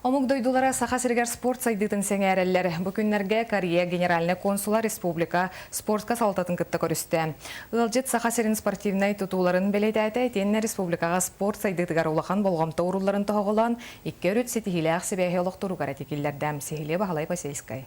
Омук дойдулара Саха сиригэр спорт сайдыытын сэҥээрэллэр. Бу күннэргэ Корея генеральнай консула республика спортка салалтатын кытта көрүстэ. Ыалдьыт Саха сирин спортивнай тутууларын бэлиэтээтэ, итиэннэ республикаҕа спорт сайдыытыгар улахан болҕомто уурулларын тоһоҕолоон, икки өрүт ситиһиилээх сибээһи олохтууругар этии киллэрдэ. Сиһилиэ Баһылай Посельскай.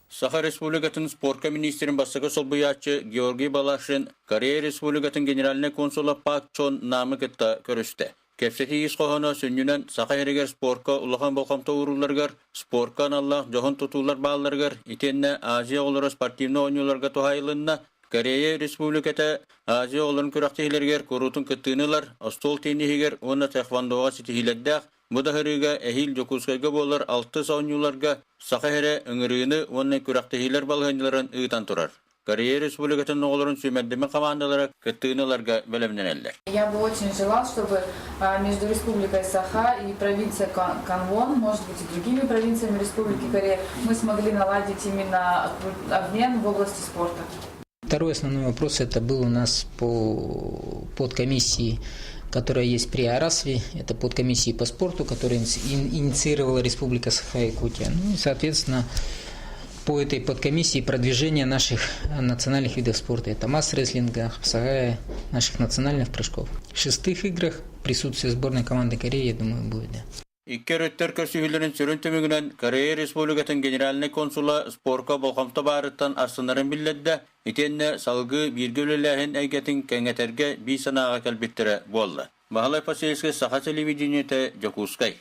Саха Республикатын спорка министрин бастакы солбуйааччы Георгий Балашин Корея Республикатын генеральнай консула Пак Чон Намы кытта көрүстэ. Кэпсэтии ис хоһооно сүнньүнэн Саха сиригэр спорка улахан болҕомто уурулларыгар, спорка аналлаах дьоһун тутуулар баалларыгар итиэннэ Азия оҕолоро спортивнай оонньууларга туһаайылынна. Корея Республиката Азия оҕолорун күрэхтэһиилэригэр куруутун кыттыыны ылар, остуол тенниһигэр уонна тхэквондоҕа ситиһиилэрдээх. Бу да сырыыга эһиил Дьокуускайга буолар алтыс оонньууларга Саха сирэ ыҥырыыны уонна күрэхтэһиилэр балаһыанньаларын ыытан турар. Корея Республикатын оҕолорун сүүмэрдэммит хамаандалара кыттыыны ыларга бэлэмнэнэллэр. Я бы очень желал, чтобы между Республикой Саха и провинцией Канвон, может быть, и другими провинциями Республики Корея, мы смогли наладить именно обмен в области спорта. Второй основной вопрос это был у нас по подкомиссии, которая есть при Арасве. Это подкомиссии по спорту, которую инициировала Республика Саха-Якутия. Ну и, соответственно, по этой подкомиссии продвижение наших национальных видов спорта. Это масс-рестлинга, хапсагая, наших национальных прыжков. В шестых играх присутствие сборной команды Кореи, я думаю, будет. Да. Икки өрүттэр көрсүһүүлэрин сүрүн түмүгүнэн Корея Республикатын генеральнай консула спорка болҕомто баарыттан астынарын биллэрдэ, итиэннэ салгыы бииргэ үлэлээһин эйгэтин кэҥэтэргэ биир санааҕа кэлбиттэрэ буолла. Баһылай Посельскай, Саха телевидениетэ, Дьокуускай.